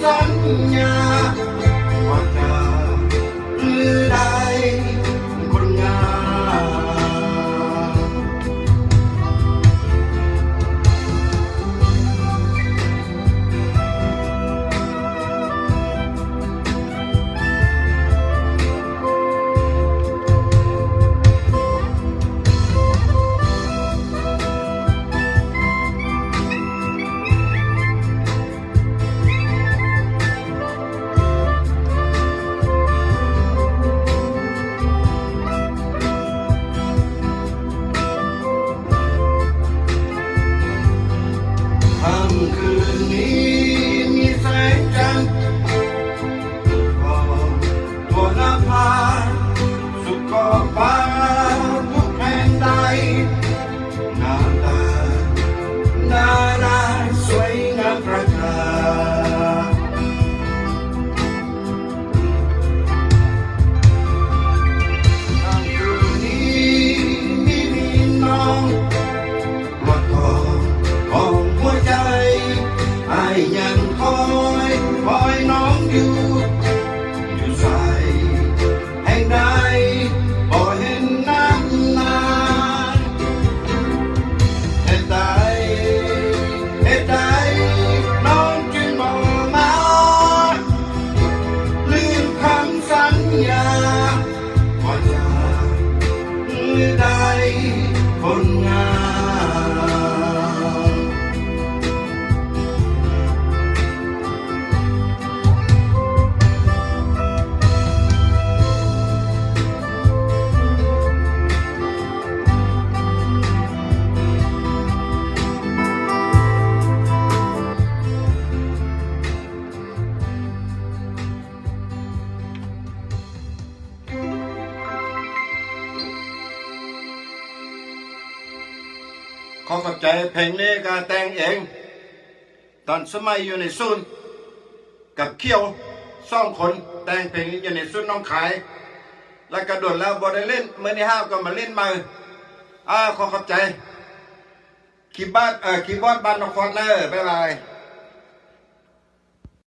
ສັນຍາວ່າຈະໄດ້ຄົນງາມ. ຄ່ຳຄືນນີ້ມີແສງຈັນ ກໍທົ່ວໜ້າຜາສຸກກໍປ່າທຸກແຫ່ງໃດ ໜ້າຕາດາລາສວຍງາມປະກາດ. ຄ່ຳຄືນນີ້ມີພີ່ນ້ອງ ລອດຄອຂອງຫົວໃຈ ອ້າຍຍັງຄອຍ ຄອຍນ້ອງຢູ່ ຢູ່ໃສແຫ່ງໃດ ບໍ່ເຫັນນານນານ. ເຮັດໃດ ເຮັດໃດ ນ້ອງຈຶ່ງບໍ່ມາ ລືມຄຳສັນຍາ ວ່າຈະໄດ້ຄົນງາມ. ຂໍຂອບໃຈ. ເພງນີ້ກໍແຕ່ງເອງ ຕອນສະໄໝຢູ່ໃນສູນ ກັບຂຽວ ສອງຄົນແຕ່ງເພງນີ້ຢູ່ໃນສູນໜອງຄາຍ ແລ້ວກໍດົນແລ້ວບໍ່ໄດ້ຫຼິ້ນ ມື້ນີ້ຫາກໍມາຫຼິ້ນໃໝ່. ອາ ຂໍຂອບໃຈ ຄີບອດ ເອີ ຄີບອດບ້ານໜອງຄອດເດີ. ບາຍບາຍ.